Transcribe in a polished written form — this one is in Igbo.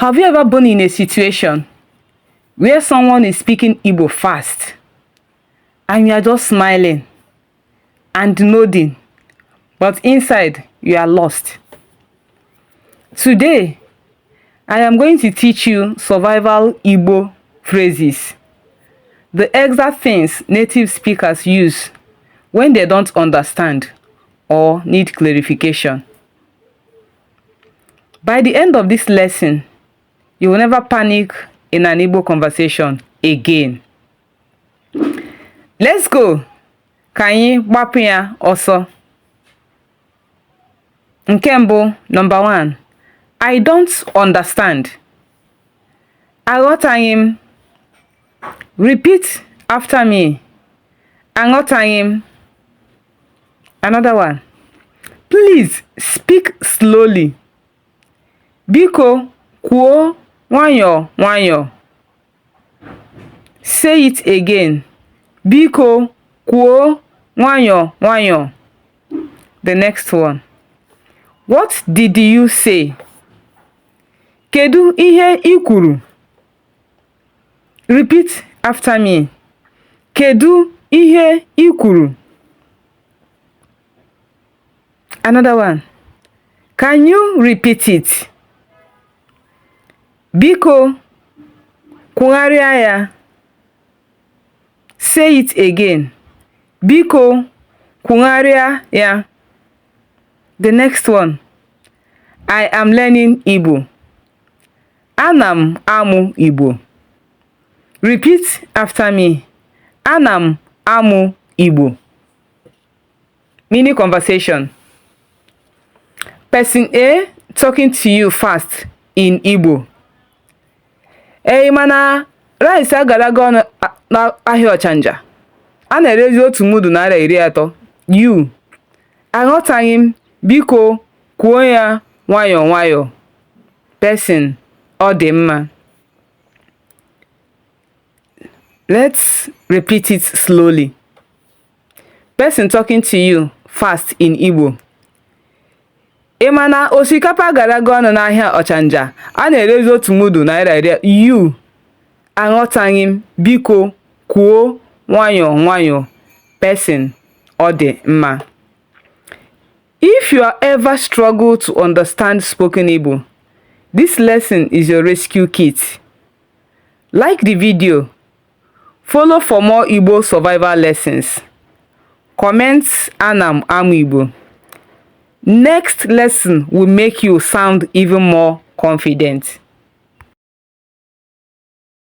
Have you ever been in a situation where someone is speaking Igbo fast and you are just smiling and nodding, but inside you are lost? Today, I am going to teach you survival Igbo phrases, the exact things native speakers use when they don't understand or need clarification. By the end of this lesson, you will never panic in an Igbo conversation again. Let's go! Ka anyị gbapụ ya ọsọ. Nke mbụ, number one, I don't understand. Aghọtaghị m. Repeat after me. Aghọtaghị m. Another one. Please speak slowly. Biko kwuo nwayọọ nwayọọ. Say it again. Biko kwuo nwayọọ nwayọọ. The next one. What did you say? Kedu ihe ị kwuru? Repeat after me. Kedu ihe ị kwuru? Another one. Can you repeat it? Biko kwugharịa ya. Say it again. Biko kwugharịa ya. The next one. I am learning Igbo. Ana m amụ Igbo. Repeat after me. Ana m amụ Igbo. Mini conversation. Person A talking to you fast in Igbo. Ee, mana rice agalaga ọnụ n'ahịa Ọchanja. A na-erezi otu mudu ₦30. You. Aghọtaghị m, biko kwuo ya nwayọọ nwayọọ. Person, ọ dị mma. Let's repeat it slowly. Person talking to you fast in Igbo. Ị ma na osikapa agalaga ọnụ n'ahịa Ọchanja? A na-erezi otu mudu ₦30. You. Aghọtaghị m, biko kwuo nwayọọ nwayọọ. Person, ọ dị mma. If you ever struggle to understand spoken Igbo, this lesson is your rescue kit. Like the video, follow for more Igbo survival lessons. Comment "Ana m amụ Igbo." Next lesson will make you sound even more confident.